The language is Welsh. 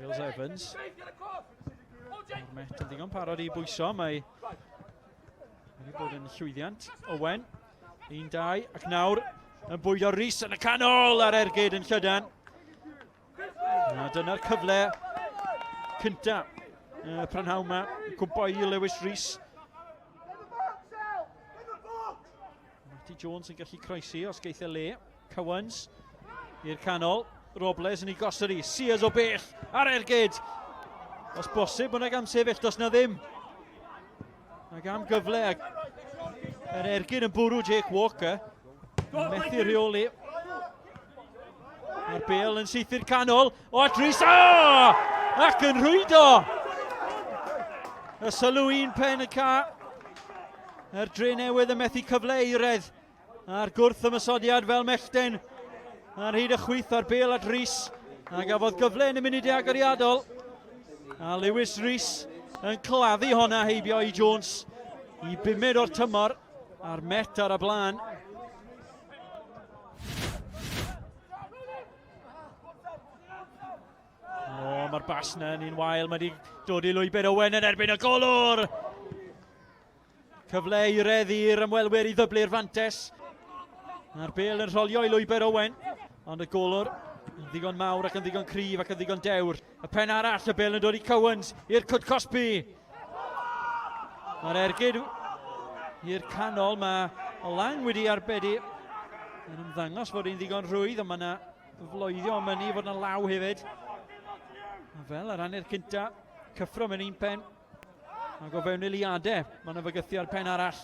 Mills Evans. Mae'r Met yn ddigon parod i bwyso. Mae wedi bod yn llwyddiant. Owen, 1-2, ac nawr yn bwydo Rhys yn y canol a'r ergyd yn llydan. A dyna'r cyfle cynta y prynhawn yma. Cwmpo i Lewis Rhys. Matty Jones yn gallu croesi os geith e le. Cowans i'r canol. Robles yn ei gosod i. Sears o bell ar ergyd. Os bosib, mae'n ag am sefyll, does na ddim. Ac am gyfle, ac yr ergyd yn bwrw Jake Walker. Methu rheoli. Mae'r bel yn syth i'r canol. O, Dris! O! Ac yn rhwydo! Y sylw un pen y ca. Yr dre newydd yn methu cyfle eiredd. A'r gwrth ymosodiad fel mellten ar hyd y chwith a'r bel at Rhys. A gafodd gyfle yn y munudau agoriadol. A Lewis Rhys yn claddu honna heibio i Jones i bumed o'r tymor a'r Met ar y blaen. O, mae'r bas na yn un wael. Mae wedi dod i lwybr Owen yn erbyn y golwr. Cyfle i reddi'r ymwelwyr i ddyblu'r fantes. Mae'r bel yn rholio i lwybr Owen, ond y golwr yn ddigon mawr ac yn ddigon cryf ac yn ddigon dewr. Y pen arall, y bel yn dod i Cowans i'r cwt cosbi. Mae'r ergyd i'r canol, mae Lang wedi arbedu. Yn ymddangos fod hi'n ddigon rhwydd, ond mae yna floeddio am ynni fod yna law hefyd. A fel ar hanner cynta, cyffro mewn un pen, Ac o fewn eiliadau, mae yna fygythiad pen arall.